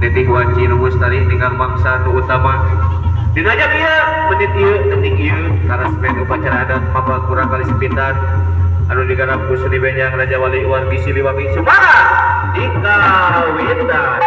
Nitih wanci nu mustari ninggal mangsa nu utama. Dina jam ieu, menit ieu, detik ieu, karesmen upacara adat mapag kurang kali sepitan anu digarap ku Seni Benjang Raja Wali Wargi Siliwangi Sumara dikawitan.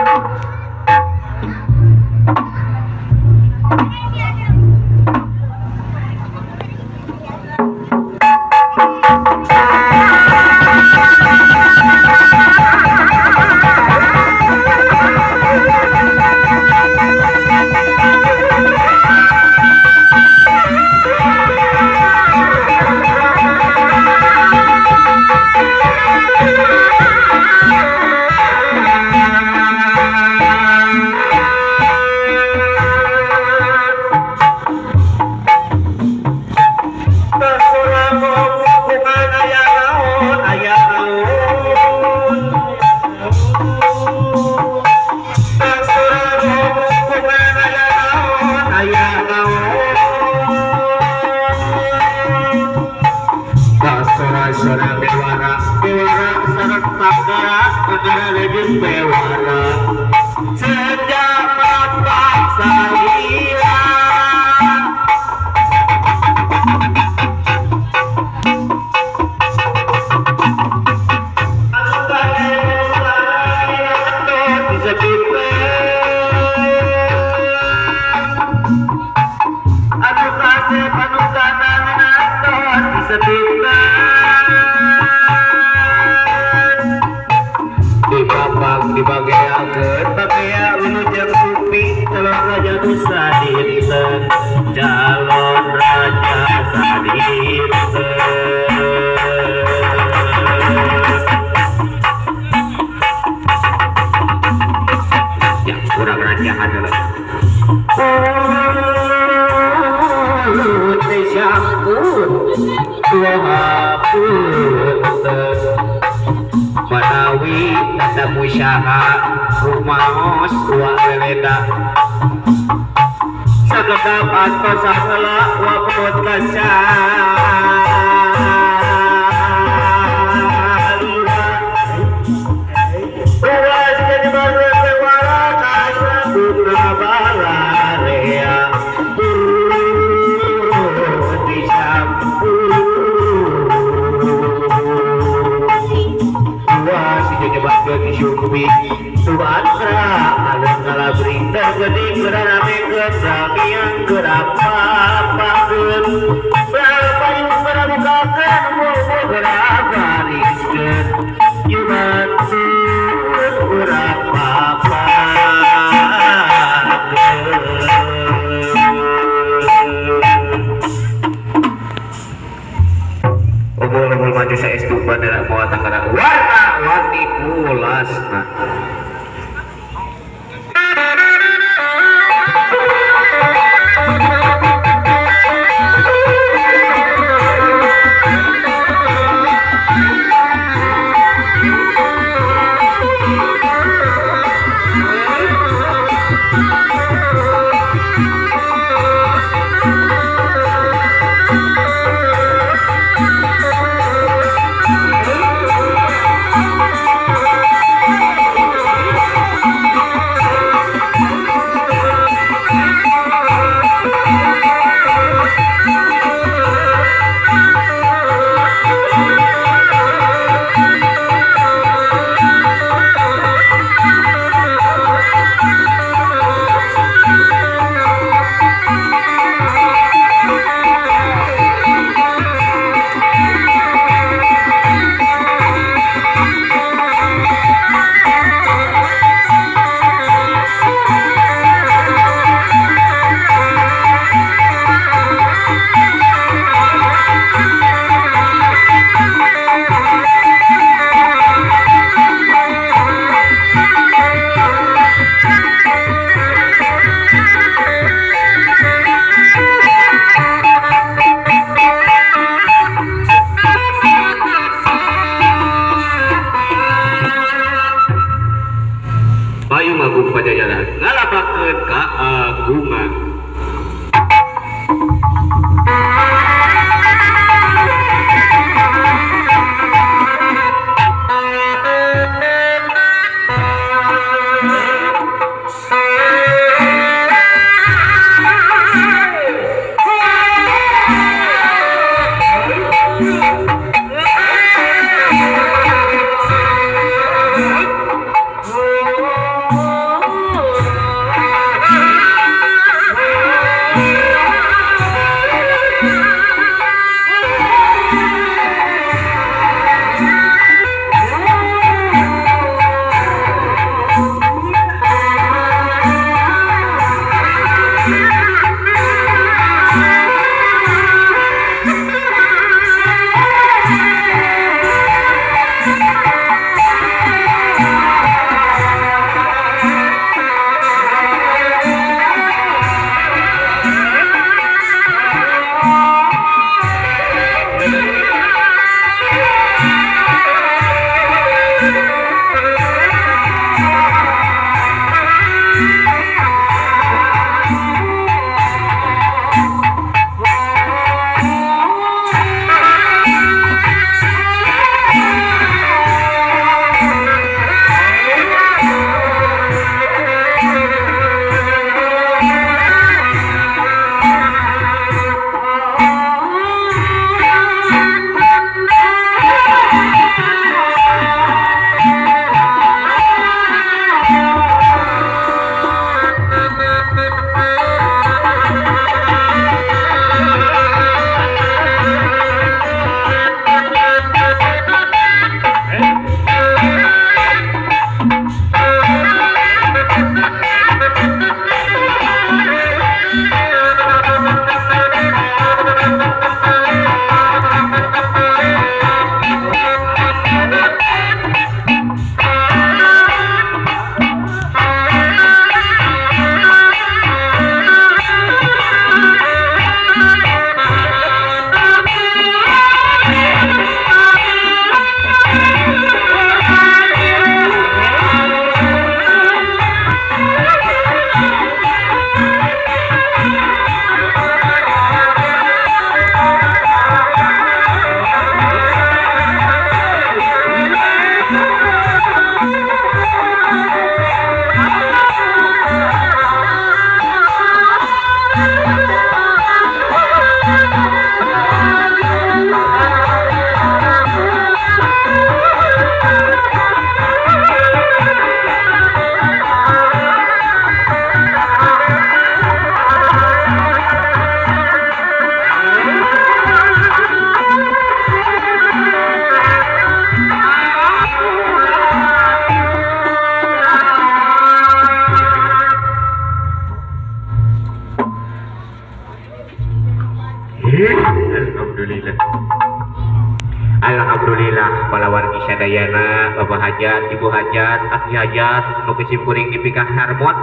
palawargi sadayana Bapak Hajat, Ibu Hajat, Aki Hajat nu kucing kuring dipikah harmot.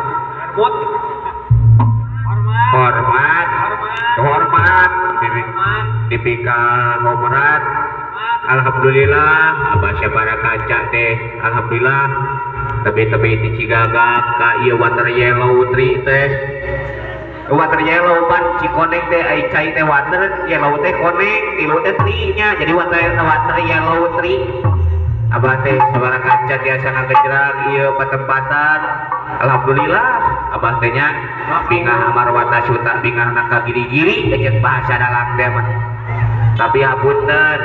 Hormat. Hormat. Hormat. Dipikah hormat. Alhamdulillah abah sabara kaca teh alhamdulillah tebi-tebi di Cigagak ka ieu water yellow tree teh. Water yellow ban Cikoneng teh ai cai teh water yellow teh koneng tilu teh tree nya jadi water yellow tree. Abah teh sabara kaca tiasa ngagejrang ieu patempatan. Alhamdulillah abah teh nya bingah amarwata suta bingah ka giri-giri eceuk bahasa dalang teh mah. Tapi hapunten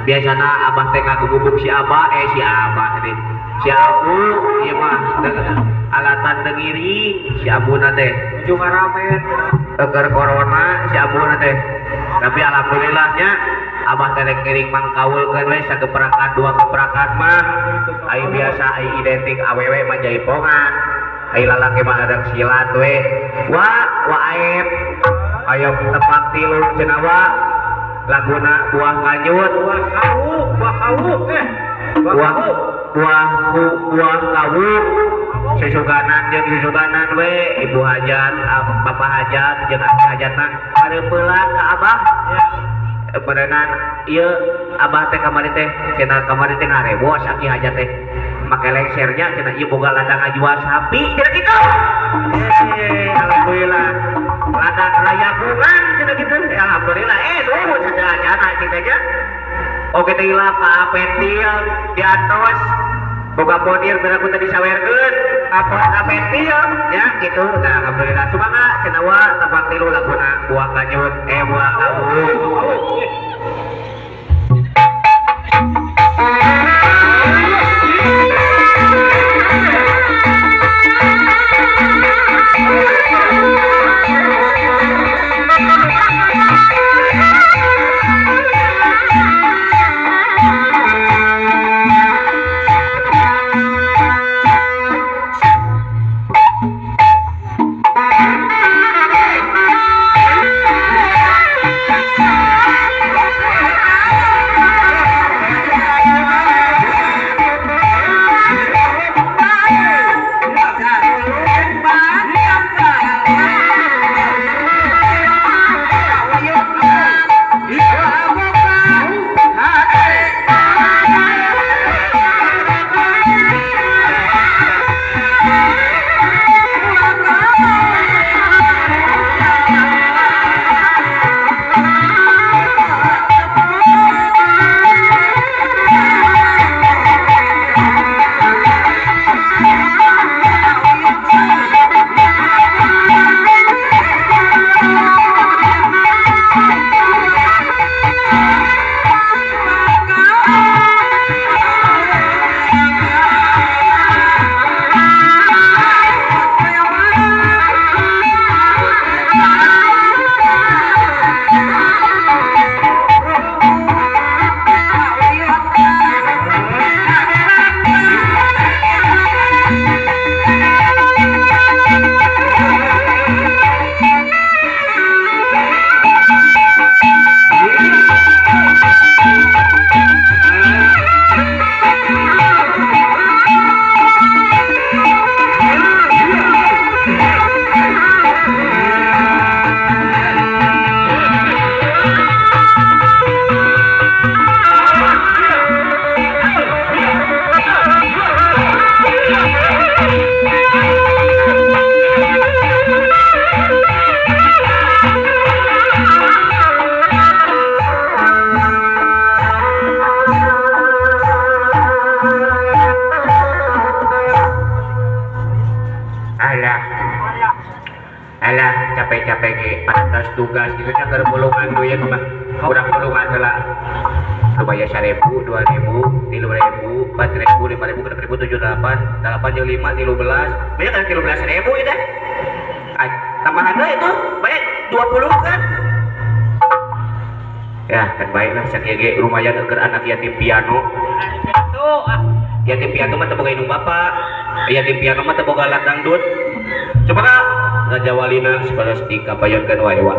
biasana abah teh ngagugubuk si abah si abah teh si abu ieu mah alatan dengiring si abuna teh ujung ramen eukeur corona si abuna teh. Tapi alhamdulillahnya abah teh rek ngiring mangkaulkeun we sageprakan dua geprakan mah ai biasa ai identik awewe mah jaipongan ai lalaki mah ada silat we wa wa aep ayo tepak tilu cenah wa laguna buah nganyut buah kawuk buah buah kawuk susuganan jeung susuganan we ibu hajat bapak hajat jeung aki hajatna hareupeula ka abah berenang ieu abah teh kamari teh cenah kamari teh ngarebos aki hajat teh make lengsernya cenah ieu boga ladang ngajual sapi cenah kitu. Alhamdulillah ladang rayagungan cenah kitu alhamdulillah nuhun sadayana cing teh nya. Oke teh hilap ka pentil di atos boga bonir beraku tadi sawerkeun apa pentil ya gitu. Nah alhamdulillah sumangga cenah wa tapak tilu laguna buah kanyut buah kawung. Alah capek-capek ge pantas tugas gitu nya keur bulungan duit mah kurang bulungan heula lumayan 1000 2000 3000 4000 5000 6000 78 8 jeung 5 13 banyak kan 13.000 ieu teh tambahan deui itu banyak 20 kan ya kan baiklah sakieu ge lumayan keur anak yatim piano yatim piano mah teu boga indung bapak yatim piano mah teu boga alat dangdut coba Raja Walina sebalas dikapayonkeun wae wa.